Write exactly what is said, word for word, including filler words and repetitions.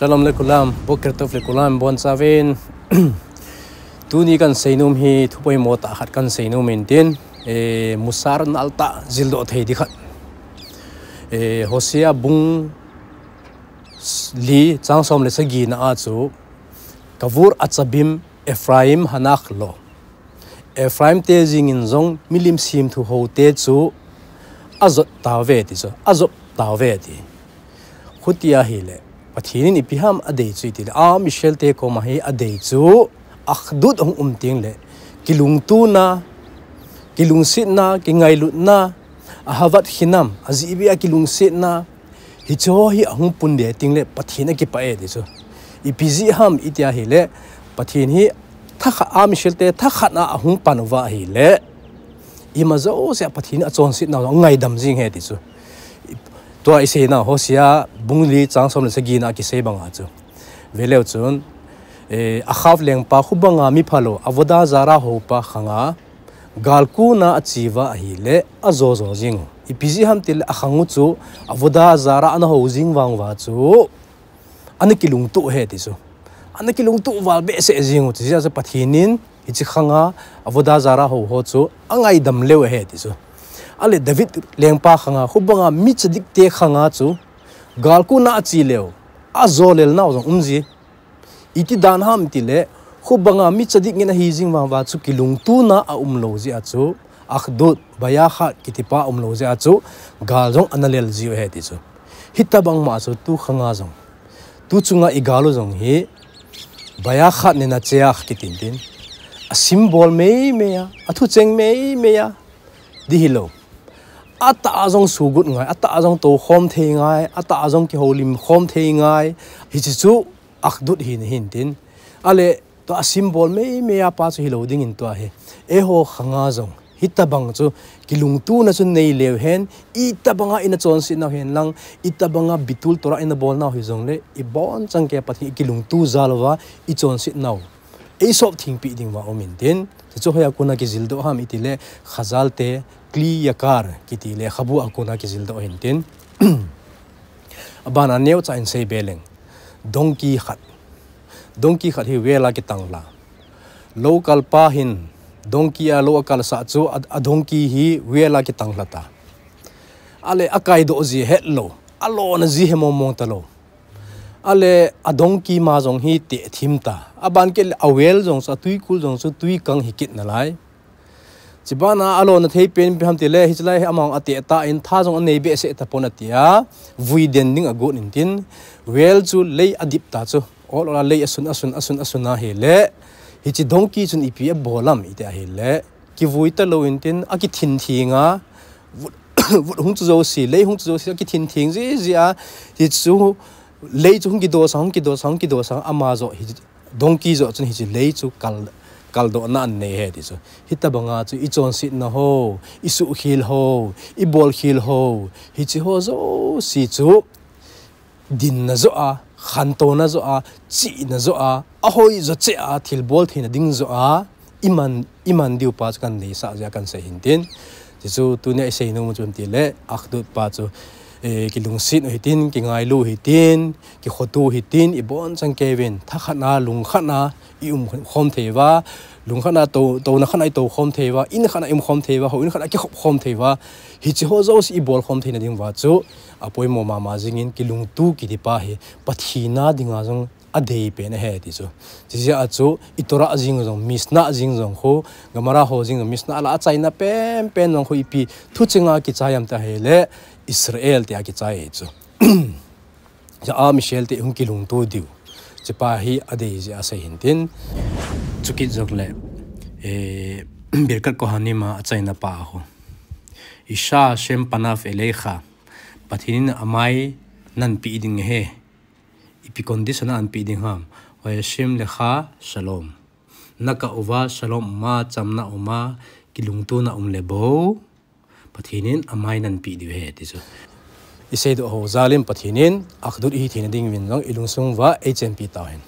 Shalom lekulam, boker tov lekulam, bonchauvin. Tuni kahin seinom hi thu poimo tah khat kahin seinom in tin, eh, musar nal tah jildoh thei ding khat. Eh, Hosea bung li chang som le sagi na a chu, Kavur Atsabim Ephraim Hanach Lo. Ephraim te jingin jong milim semthu ho te chu ajot tauve ti chu, ajop tauve ti. Khutia hile, Pathen in ipi ham adei chu itile, a Israel te koma hi adei chu, Akhdut ahung um teng le, kilungtona, kilungsetna, kingailutna, ahavat hinam, ajeh beh a kilungsetna, hiche ho hi ahung pun ding teng le, Pathen akipah e ti chu. Ipi jeh ham itia hile, Pathen hi thakhat, a Israel te thakhat na ahung pan uva ahile, ima jousea Pathen in achonsetnau angaidam jing e ti chu. Tua isei na Hosea bung li chang som le sagi na kisei banga chu. Veleu chun, eh, Ahav lengpa khu banga mi phalou, Avodah Zarah houpa khanga, gal kona ache uva ahile, ajo jo jing u. Ipi jeh ham tile akhang u chu, Avodah Zarah ana hou jing vang uva chu, ana kilungto e ti chu. Ana kilungto val behseh jing u chu, jeh a chu Pathen in, hiche khanga, Avodah Zarah hou ho chu, angaidam lheh e ti chu. Ale David lengpa khanga, khu banga mi tzadik te khanga chu, gal kona ache leu, ajo lel nau jong um ji. Iti dan ham tile, khu banga mi tzadik ngen ahi jing vang uva chu kilungtona aum lou jeh a chu, Akhdut, Bayakhat, kitipa aum lou jeh a chu, gal jong ana lel ji u e ti chu. Hitabang ma chu tu khanga jong, tu chunga igal u jong hi, Bayakhat Nenatseh kiti in tin. A symbol mei mei a, athu cheng mei mei a, di hilou. Atah a jong sugut ngai, atah a jong tou khom thei ngai, atah a jong kihoulim khom thei ngai. Hiche chu Akhdut hi na hin tin. Ale, tua symbol mei mei a pa chu hilou ding in tua hi. Eiho khanga jong, hitabang chu kilungtona chu nei leu hen, itabanga ina chonsetnau hen lang, itabanga bitul Torah ina bolnau hi jong le, ibonchan keiya Pathen ikilungto jal uva, ichonsetnau eisop thingpi ding uva um in tin. Chuchu hoiya kona kijildoh ham itile, Khazal te, Kli Yakar, kiti lekhabu a kona kijildoh hin tin. Abana neocha in sei be leng. Donkey khat. Donkey khat hi well a kitang lha. Lou kalpa hin, donkey a lou akalsah chu a, a donkey hi well a kitang lha ta. Ale akaidoh ji hetlou. Alona ji he mong mong talou. Ale a donkey ma jong hi teh thim ta. Aban kit le a well jong chu, a twikul jong chu twi kang hi kit nalai. Chubana alona thei pen ipi ham tile, hichelai hi amang ateh tan, tha jong anei behseh tapon atia, vui den ding agot in tin, well chu lei adip ta chu, ol ol a lei asun, asun, asun, asun ahile, hiche donkey chun ipi abol ham iti ahile, kivui talou in tin, akithin thing a, vut, vut hung chu jouse, lei hung chu jouse, akithin thing ji ji a, hichu, lei chu hung kidosang, hung kidosang, hung kidosang, ama joh hi, donkey joh chun hiche lei chu kal, kaldohna anei e ti chu. Hitabanga chu ichonsetna ho, isuhkhel ho, ibolkhel ho, hiche ho jouse chu dinna joh a, khantouna joh a, chihna joh a, ahoi jo cheh a, thilbol theina ding joh a, iman, iman diu pa chu kahin deisah jeh a kahin sei hin tin. Chuchu tunia isei nom chu ham tile, Akhdut pa chu, eh, kilungset u hitin, kingailu hitin, kikhoto hitin, ibonchan keiyin, thakhat na, lungkhat na, i um khom thei uva, lungkhat na tou, touna khat na itou khom thei uva, in khat na i um khom thei uva, houin khat na kikhop khom thei uva, hiche ho jouse ibol khom theina ding uva chu, apoimo mama jingin kilungto kiti pa hi, Pathen a dinga jong adei pen ahi ti chu. Chujeh a chu, i Torah jing jong, Mishnah jing jong khu, Gemara ho jing jong, Mishnah la achaina pen pen jong khu ipi thucheng a kichai ham tia hile, Israel tia kichai chu. Jeh a Israel te hung kilungto diu. Chupa hi adei jeh a sei hin tin. Chukit jong le, eh, Birkat Kohanim a achaina pa khu. Yisha Hashem panav elecha. Pathen in amai nanpeh ding ahi. Ipi condition a anpeh ding ham. Vayashiv lecha shalom. Nakah uva shalom uma, chamna uma, kilungtona um le bou, Pathen in amai nanpeh diu ahi ti chu. Isei doh ho jal in Pathen in Akhdut ihi theina ding uvin jong ilungsung uva eichenpi tauhen.